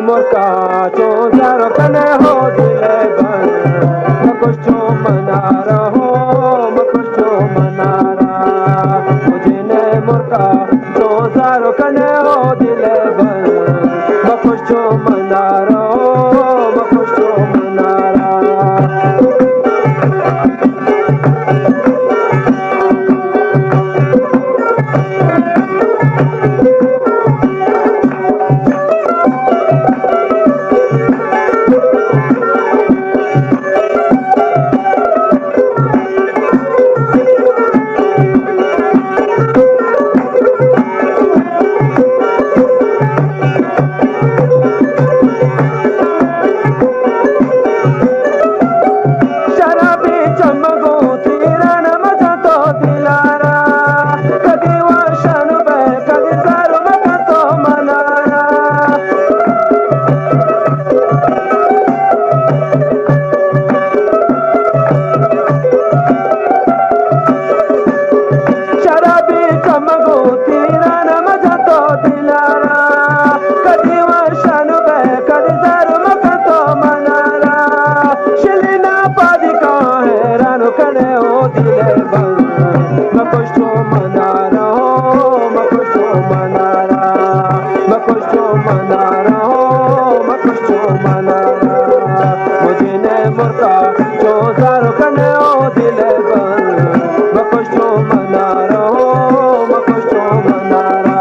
مرکا چون زار کنے ہو دل بند، مکش چون منارا ہو، مکش چون منارا۔ مجھے نے مرکا چون زار کنے ہو دل بند، مکش چون منارا ہو، مکش چون منارا۔ شرابی چمگو تیران مجا تو دلارا، کدی واشان بے، کدی زار مکن تو منارا۔ شرابی چمگو تیران مجا تو دلارا، کدی واشان بے، کدی زار مکن تو منارا۔ شلینا پادی کا حیران کنے او دل بند، مکش تو منارا، مکش تو منارا، مکش تو منارا، مکش تو منارا۔ مجھے نے مرتا چون زار کنے او دل بند، مکش چون منارا، مکش چون منارا۔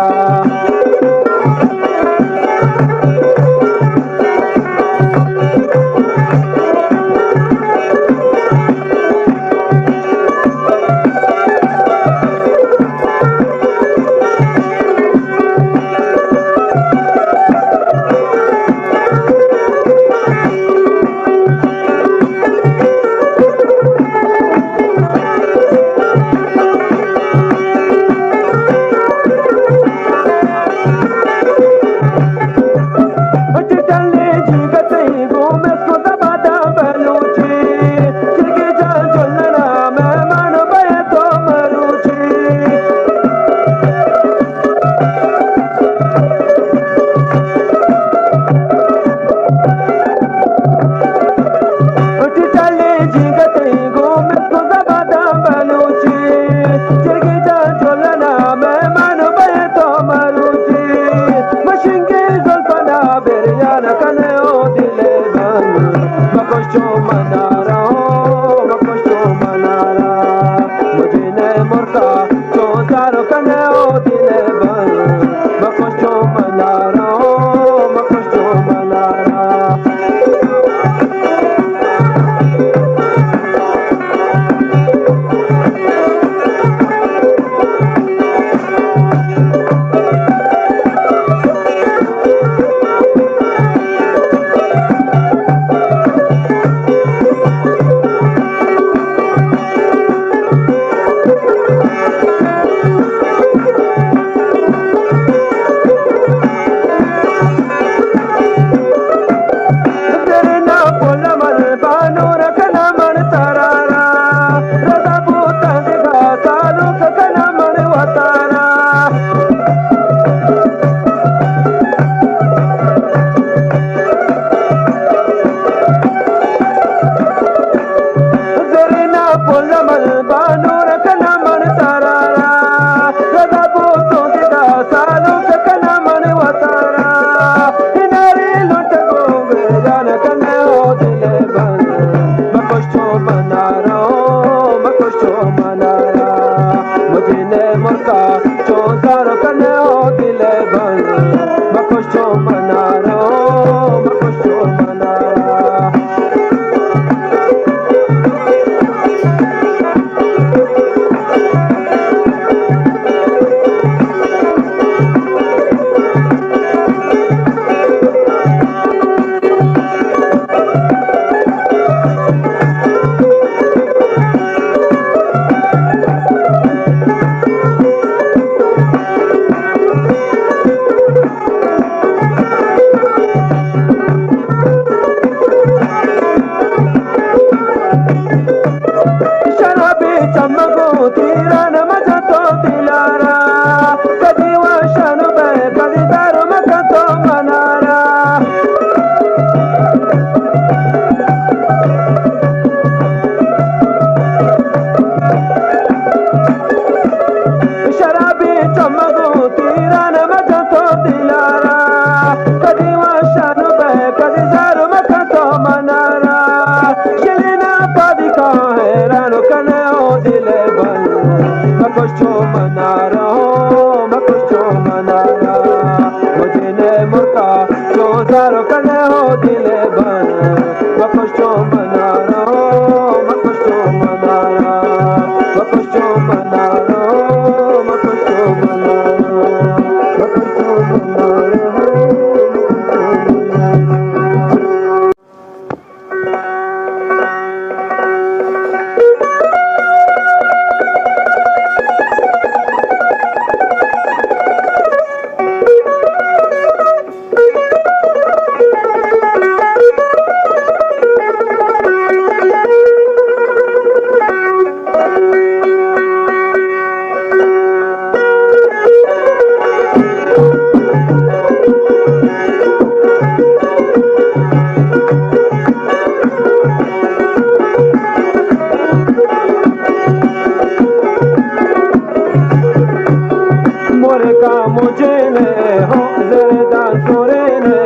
مجینے ہو زرداں سورینے،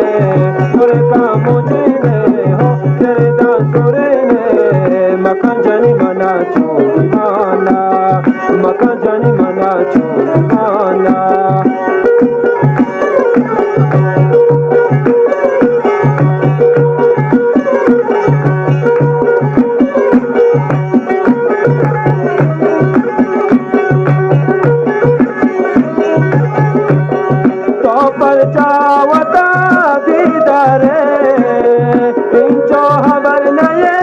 مرکاں مجینے ہو زرداں سورینے، مکن جنی منا چو دیوانا، مکن جنی منا چو دیوانا۔ تو پرچا وتا دیدارے، انچو خبر نئے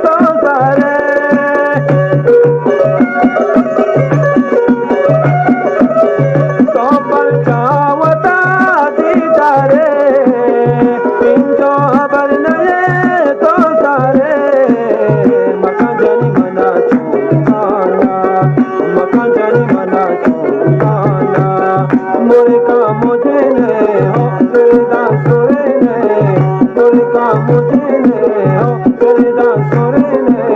تو زارے۔ تو پرچا وتا دیدارے، انچو خبر نئے تو زارے۔ مکن جنی منا چو دیوانا، مکن جنی منا چو دیوانا، مرکاں مجینے ہو زرداں سورینے، مرکاں مجینے ہو زرداں سورینے،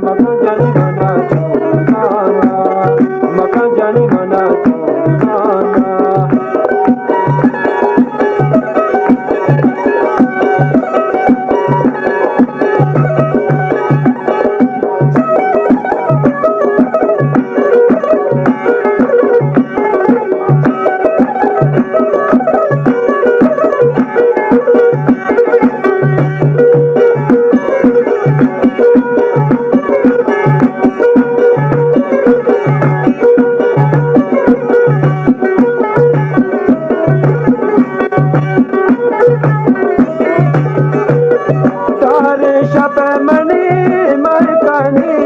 مکن جنی منا چو دیوانا، مکن جنی منا چو دیوانا۔ تارے شپ منی مہکانی،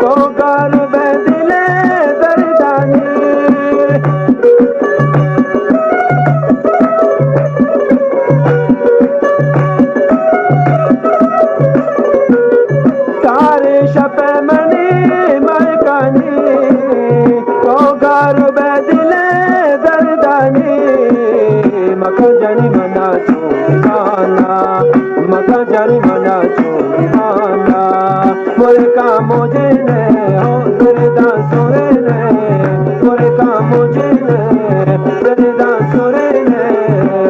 تو گار بے دل دردانی۔ تارے شپ منی مہکانی، تو گار بے دل دردانی۔ مکن جنی منا چو دیوانا، مکن جنی منا چو دیوانا۔ مرکاں مجینے ہو زرداں سورینے، مرکاں مجینے زرداں سورینے،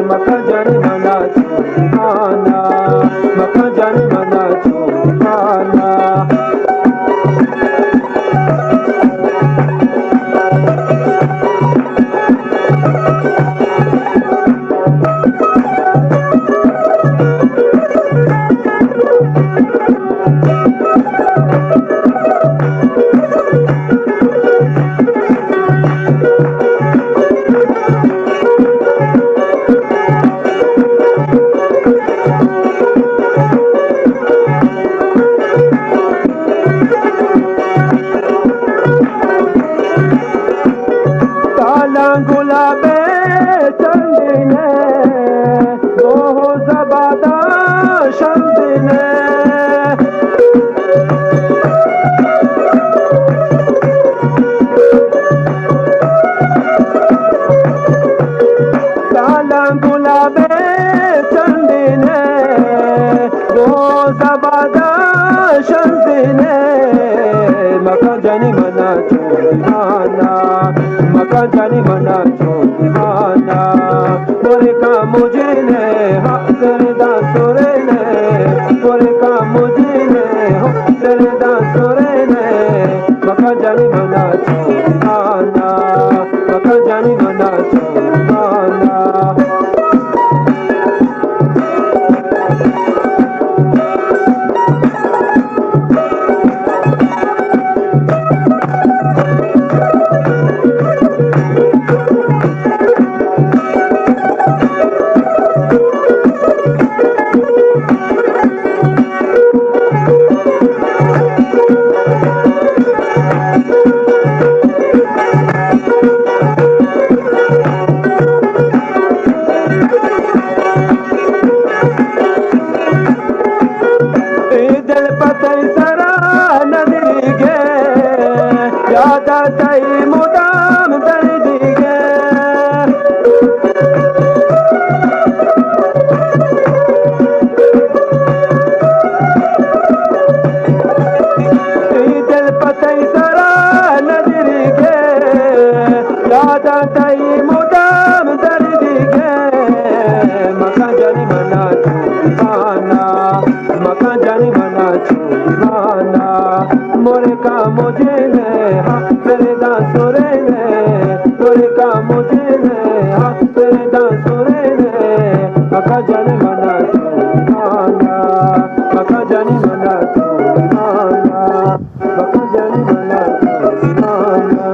مکن جنی منا چو دیوانا، مکن جنی منا چو دیوانا۔ تالاں گلابے چنڈینے، گوہ زباداں شنزینے۔ تالاں گلابے چنڈینے، گوہ زباداں شنزینے۔ مکن جنی منا چو دیوانا، مکن جنی منا چو دیوانا۔ مرکاں مجینے ہو زرداں سورینے، مرکاں مجینے ہو زرداں سورینے۔ مکن جنی منا چو دیوانا، مکن جنی منا چو دیوانا۔ مدام دردیگے، مکن جانی منا چو دیوانا، مکن جانی منا چو دیوانا، مورکا مجھے نے، ہاں، تیرے داں سورے نے، مورکا مجھے نے، ہاں، تیرے داں سورے نے، مکن جانی منا چو دیوانا، مکن جانی منا چو دیوانا، مکن جانی منا چو دیوانا۔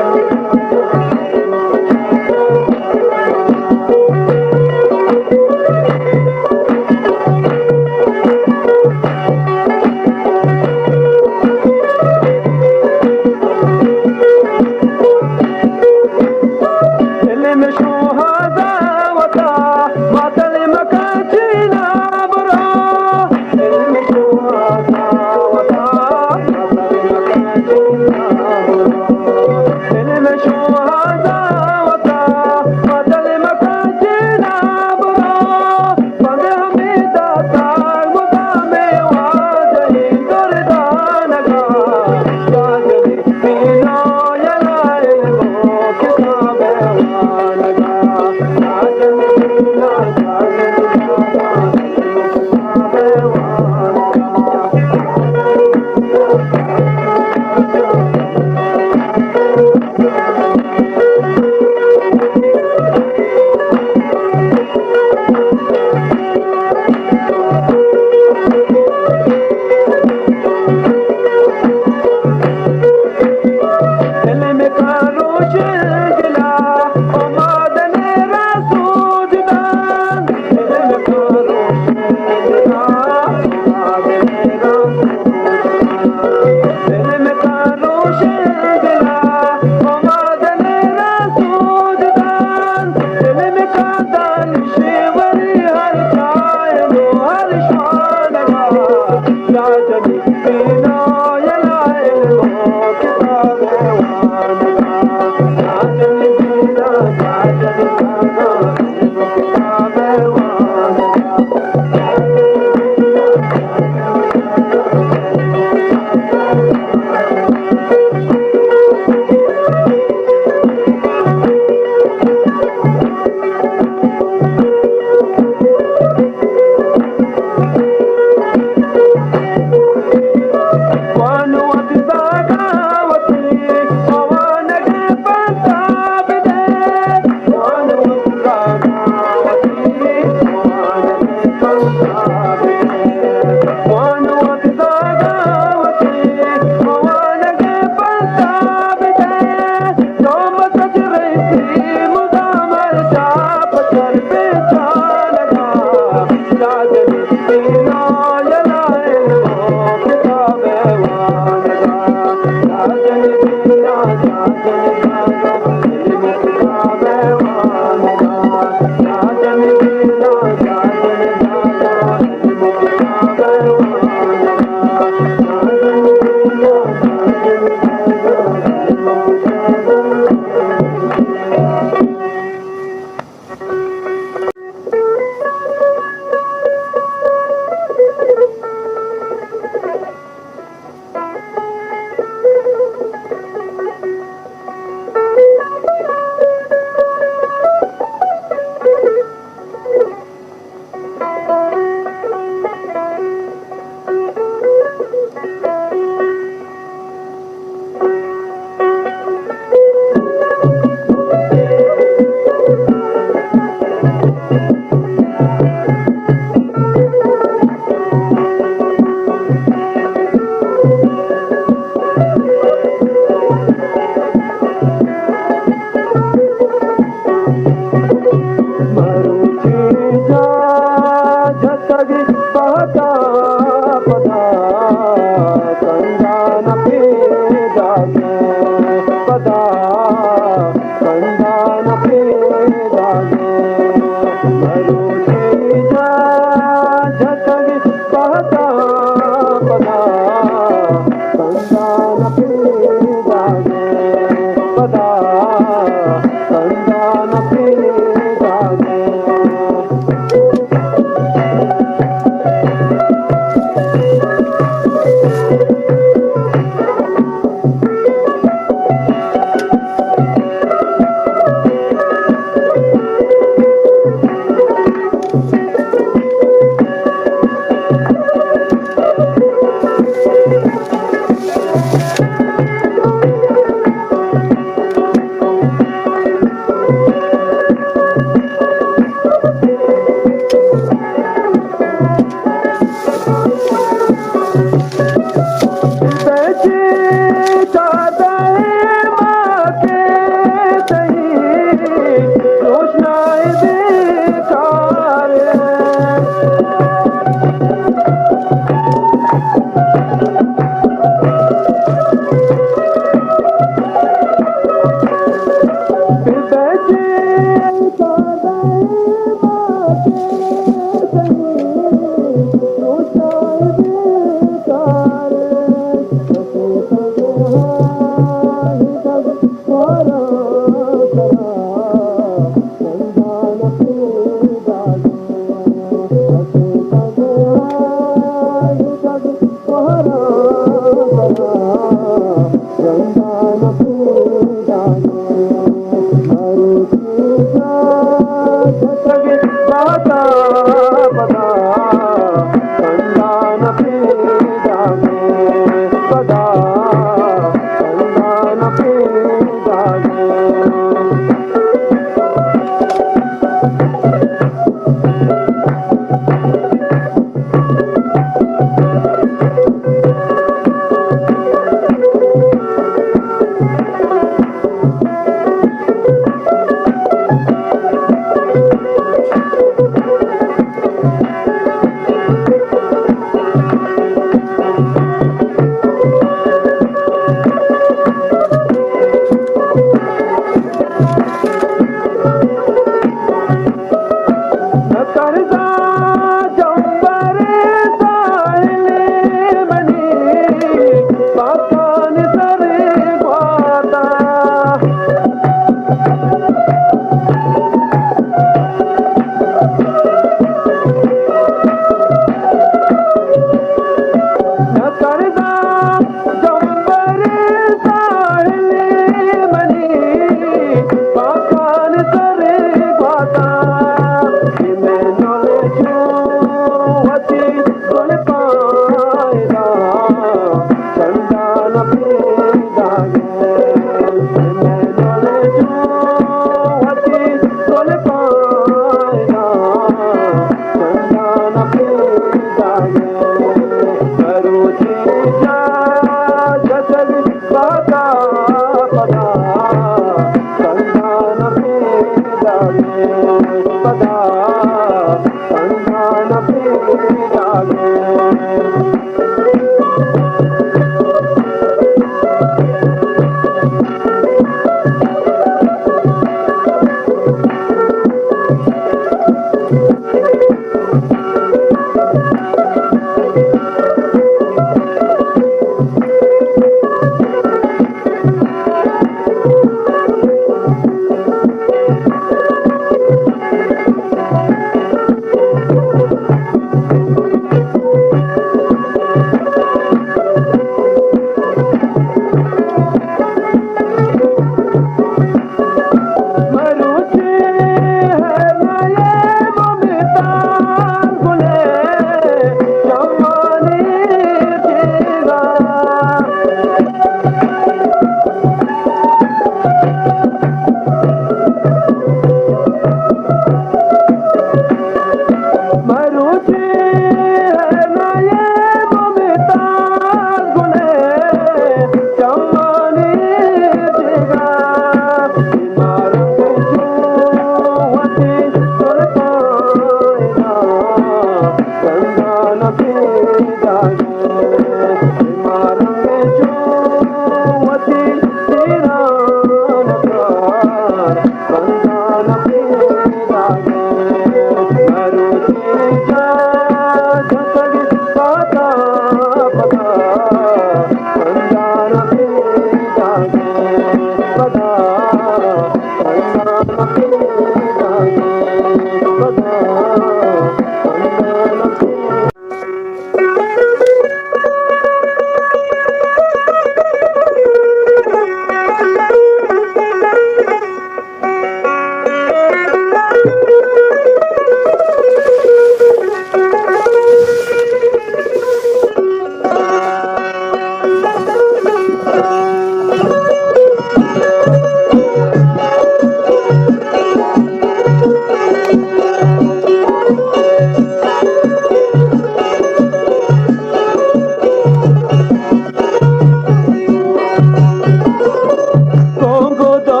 گونگو دو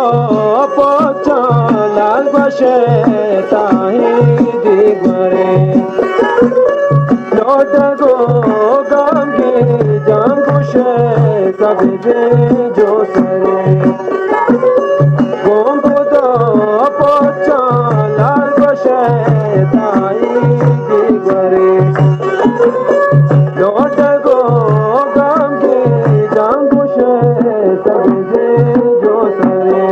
پوچاں لال گوشے تاہی دی گورے۔ لوٹگو گامگی جان گوشے سبزیں جو سرے۔ گونگو دو پوچاں لال گوشے تائی دی گورے۔ لوٹگو گامگی جان گوشے سبزیں جو سرے۔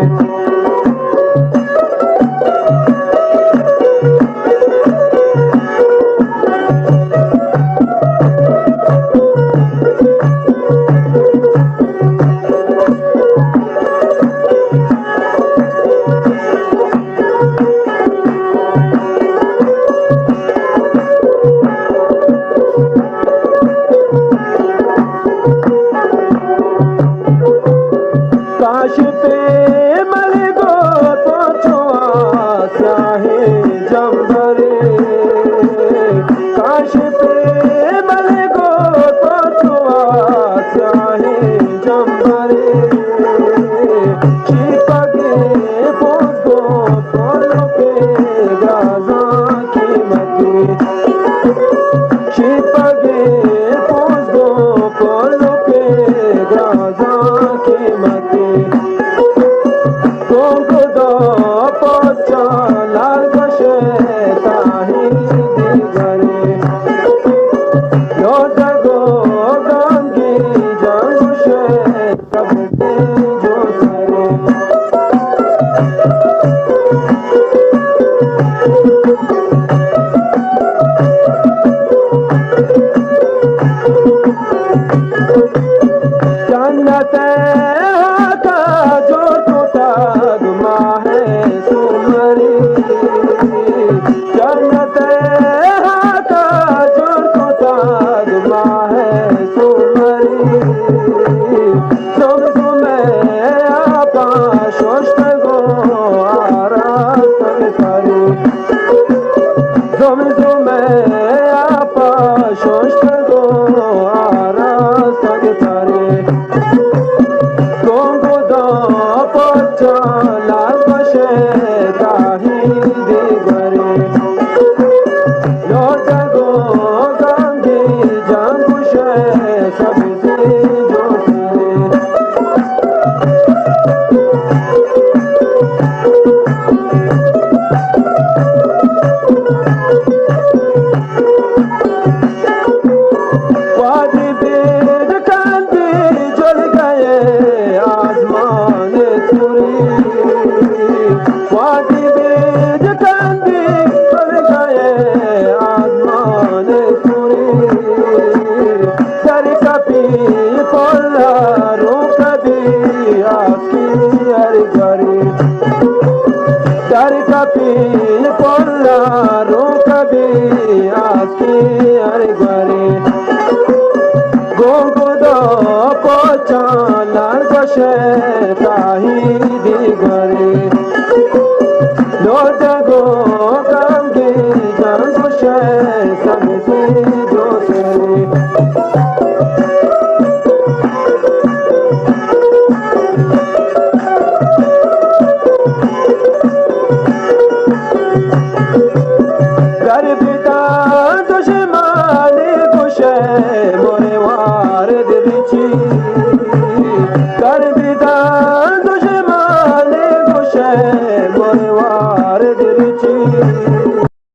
کاش پہ ملگو تو چو سیاہیں جمبرے۔ کاش پہ ملگو تو چو سیاہیں جمبرے۔ شیپگے پوز گو پولو کے گرازاں قیمتی۔ شیپگے پوز گو پولو کے گرازاں قیمتی۔ گونگو دو پوچاں لال گوشے تاہی دیگرے۔ لوٹگو گامگی جان گوشے سبزیں جو سرے۔ جنت ءِ ہاک ءَ جوڑ کتگ ماہ سومری۔ جنت ءِ ہاک ءَ جوڑ کتگ ماہ سومری۔ زمزم ءِ آپ ءَ ششتگ ءُ آراستگ پری۔ زمزم ءِ آپ ءَ ششتگ ءُ آراستگ پری۔ گونگو دو پوچاں لال گوشے تاہی دیگرے۔ لوٹگو گامگی جان گوشے سبزیں جو سرے۔ وادی بید کندی جلگئے آزمان سوری۔ وادی بید کندی جلگئے آزمان سوری۔ در کپی پل ءَ رو کبی آسکی ہر گوری۔ در کپی پل ءَ رو کبی آسکی ہر گوری۔ گونگو دو پوچاں لال گوشے تاہی دیگرے۔ لوٹگو گامگی جان گوشے سبزیں جو سرے۔ گر بتا دشمانی گوشے مروار دبچی۔